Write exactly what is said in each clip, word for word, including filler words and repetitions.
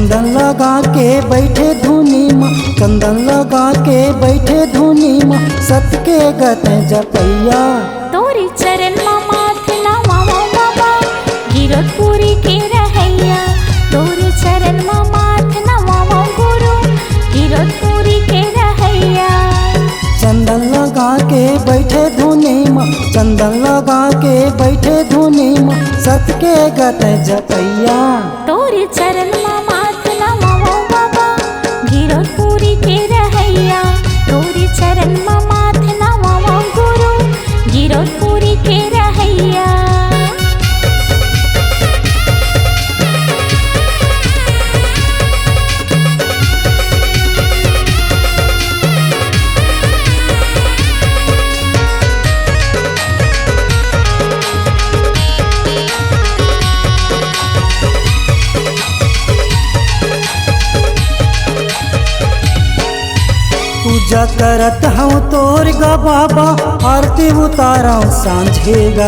चंदन लगा के बइठे धुनी म, चंदन लगा के बइठे धुनी म, सत के ग तैं जपइया। तोरे चरन म माथ नवावंव बाबा, गिरौदपुरी के रहइया। तोरे चरन म माथ नवावंव गुरु, गिरौदपुरी के रहइया। चंदन लगा के बइठे धुनी म, चंदन लगा के बइठे धुनी म, सत के ग तैं जपइया। तोरे चरन म माथ नवावंव बाबा, गिरौदपुरी के रहइया। तोरे चरन म माथ नवावंव गुरु, गिरौदपुरी के रहइया। पूजा करत हंव तोर ग बाबा, आरती उतारंव सांझे ग।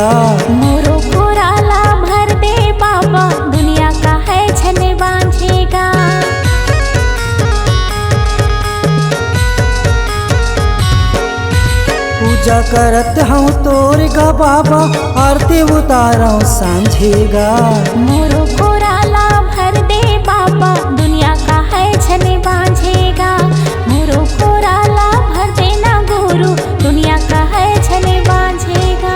मोरो खोरा ला भर दे बाबा, दुनिया कहय झन बांझे ग। पूजा करत हंव तोर ग बाबा, आरती उतारंव सांझे ग। मोरो खोरा ला भर दे बाबा, दुनिया कहय झन बांझे ग। मोरो खोरा ला भर दे ना गुरु, दुनिया कहय झन बांझे ग।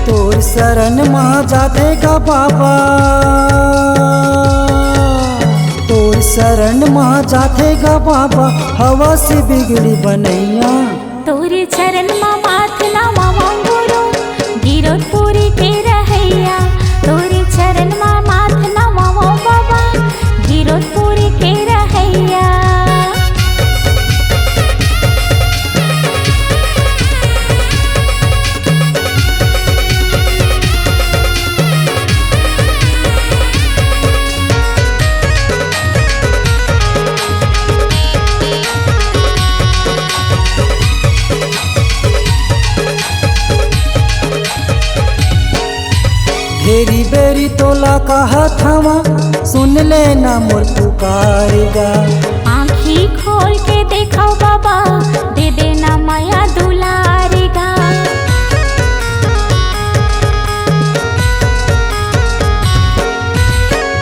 तोर सरन म जाथे ग बाबा, तोर सरन म जाथे ग बाबा, हवस बिगड़ी बनइया। तोरे चरन म माथ नवावंव गुरु, गिरौदपुरी के रहइया। तोरे चरन म माथ नवावंव बाबा, गिरौदपुरी के रहइया। घेरी बेरी तोला कहत हंव, सुन ले ना मोर पुकार ग। आँखी खोल के देखव बाबा, दे दे ना मया दुलार ग।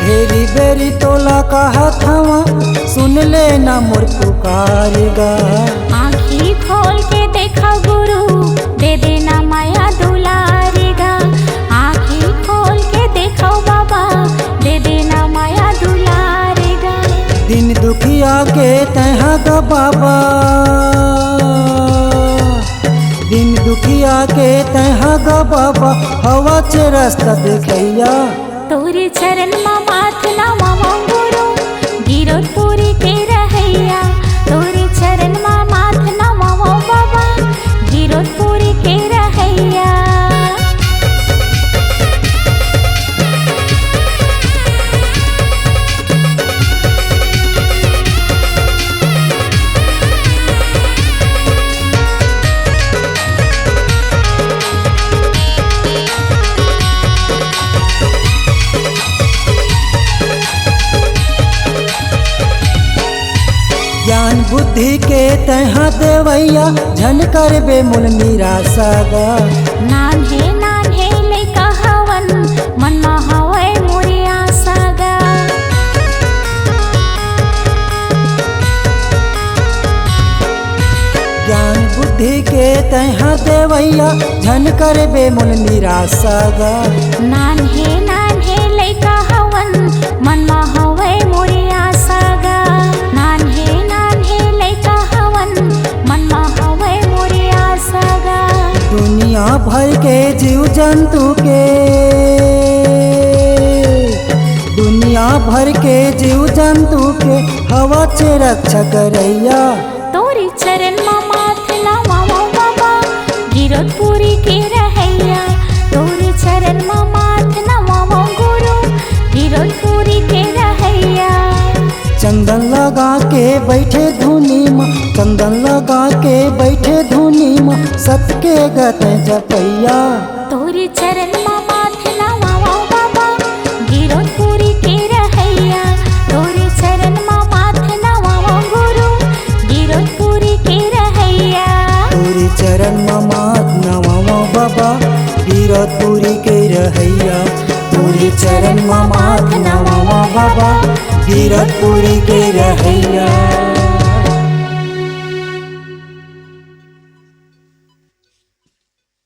घेरी बेरी तोला कहत हंव, सुन ले ना मोर पुकार ग। आँखी खोल के देखव गुरु, दे दे ना मया दुलार ग। आँखी खोल के देखव बाबा, दे दे ना मया दुलार ग। दीन दुखिया के तैं ह ग बाबा, दीन दुखिया के तैं ह ग बाबा, हवच रस्ता देखइया। तोरे चरन म माथ नवावंव गुरु, गिरौदपुरी के रहइया। तोरे चरन म माथ नवावंव बाबा, गिरौदपुरी के रहइया। ज्ञान बुद्धि के तैं ह देवइया, झन करबे मोला निराशा ग। नान्हे नान्हे लइका हवन, मन म हवय मोरे आशा ग। ज्ञान बुद्धि के तैं ह देवइया, झन करबे मोला निराशा ग। नान्हे नान्हे लइका हवन, मन म हवय मोरे आशा ग। नान्हे नान्हे लइका हवन, मन म हवय मोरे आशा ग। दुनिया भर के जीव जंतु के, दुनिया भर के जीव जंतु के हवच रक्षा करइया। तोरे चरन म माथ नवावंव बाबा, गिरौदपुरी के रहइया। तोरे चरन म माथ नवावंव गुरु, गिरौदपुरी के रहइया। चंदन लगा के बइठे धुनी म, चंदन लगा के बइठे धुनी म, सत के ग तैं जपइया। तोरे चरन म माथ नवावंव बाबा, गिरौदपुरी के रहइया। तोरे चरन म गिरतपुरी के रहैया, तोरे चरण म माथ नवावा बाबा, गिरतपुरी के रहैया।